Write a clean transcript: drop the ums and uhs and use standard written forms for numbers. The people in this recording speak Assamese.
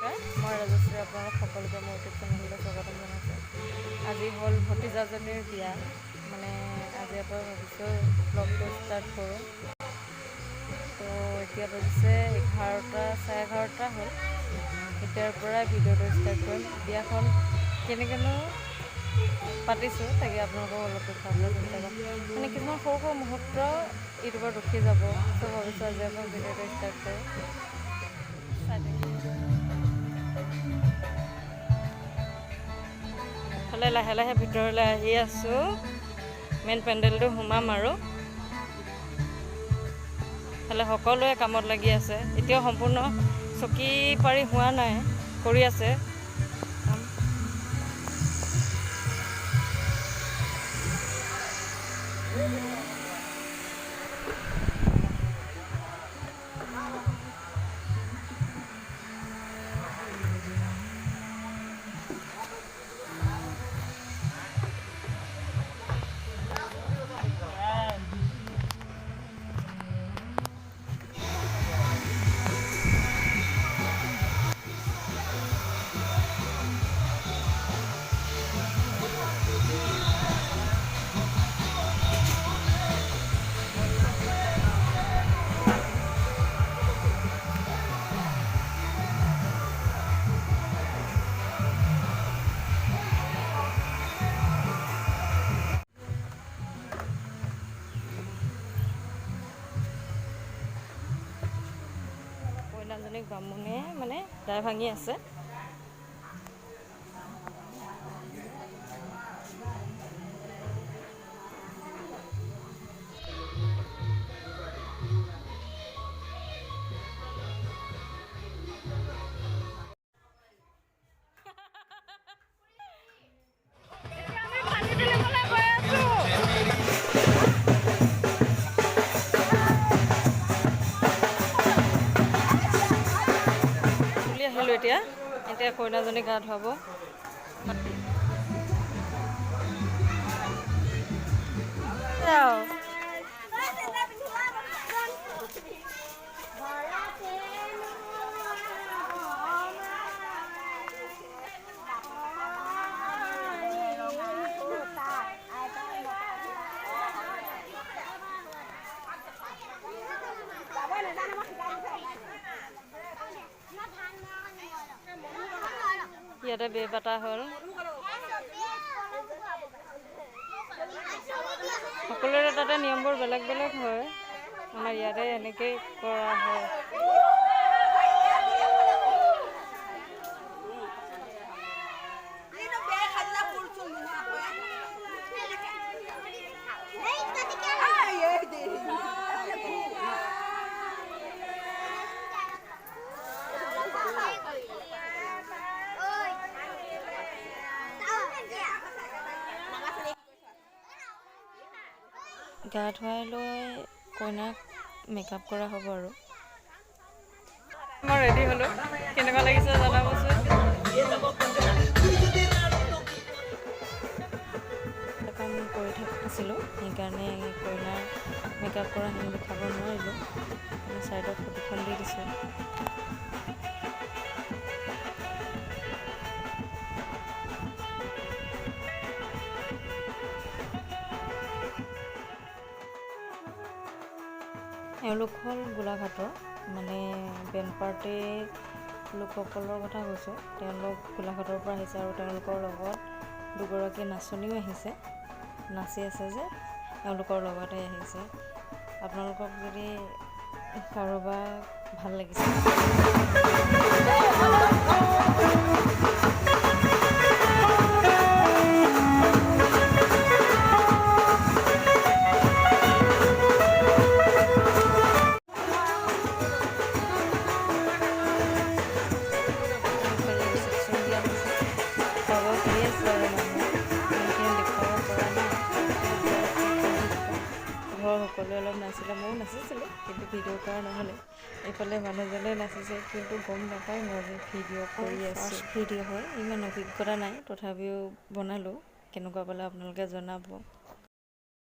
নমস্কাৰ, মই ৰাজশ্ৰী। আপোনালোক সকলোকে মোৰ ইউটিউব চেনেললৈ স্বাগতম জনাইছোঁ। আজি হ'ল ভতিজাজনীৰ বিয়া। মানে আজিৰ পৰা ভাবিছোঁ ব্লগটো ষ্টাৰ্ট কৰোঁ। তো এতিয়া বাজিছে 11টা, 11:30 হ'ল। এতিয়াৰ পৰাই ভিডিঅ'টো ষ্টাৰ্ট কৰিম। বিয়াখন কেনেকৈনো পাতিছোঁ, তাকে আপোনালোকক অলপ দেখুৱাবলৈ চেষ্টা কৰিম। মানে কিছুমান সৰু সৰু মুহূৰ্ত ইউটিউবত ৰখি যাব। চ' ভাবিছোঁ আজিৰ পৰা ভিডিঅ'টো ষ্টাৰ্ট কৰোঁ। চাই থাকিব। ফালে লাহে লাহে ভিতৰলৈ আহি আছোঁ। মেইন পেণ্ডেলটো সোমাম আৰু ফালে সকলোৱে কামত লাগি আছে। এতিয়াও সম্পূৰ্ণ চকী পাৰি হোৱা নাই, কৰি আছে কাম। কইনাজনীক বামুণে মানে দাই ভাঙি আছে। তুলি আহিলোঁ এতিয়া। এতিয়া কইনাজনী গা ধুৱাব। যাওঁ। ইয়াতে বে পাতা হ'ল। সকলোৰে তাতে নিয়মবোৰ বেলেগ বেলেগ হয়। আমাৰ ইয়াতে এনেকেই কৰা হয়। গা ধুৱাই লৈ কইনাক মেকআপ কৰা হ'ব। আৰু মই ৰেডি হ'লোঁ। কেনেকুৱা লাগিছে জনাবচোন। কাম কৰি আছিলোঁ, সেইকাৰণে কইনাৰ মেকআপ কৰাখিনি দেখাব নোৱাৰিলোঁ। ছাইডত ফটোখন দি দিছোঁ। এওঁলোক হ'ল গোলাঘাটৰ, মানে বেণ্ড পাৰ্টিৰ লোকসকলৰ কথা কৈছোঁ। তেওঁলোক গোলাঘাটৰ পৰা আহিছে আৰু তেওঁলোকৰ লগত দুগৰাকী নাচনীও আহিছে। নাচি আছে যে, এওঁলোকৰ লগতে আহিছে। আপোনালোকক যদি কাৰোবাক ভাল লাগিছে। এইফালে ৰিচেপশ্যন দিয়া হৈছে। খোৱা বোৱা কৰি আছে আৰু মানুহে। ইমানখিনি দেখুৱাব পৰা নাই। ঘৰৰ সকলোৱে অলপ নাচিলে, ময়ো নাচিছিলোঁ, কিন্তু ভিডিঅ' কৰা নহ'লে। এইফালে মানুহজনে নাচিছে, কিন্তু গম নাপায় মই যে ভিডিঅ' কৰি আছোঁ। ভিডিঅ' হয়, ইমান অভিজ্ঞতা নাই, তথাপিও বনালোঁ। কেনেকুৱা পালে আপোনালোকে জনাব।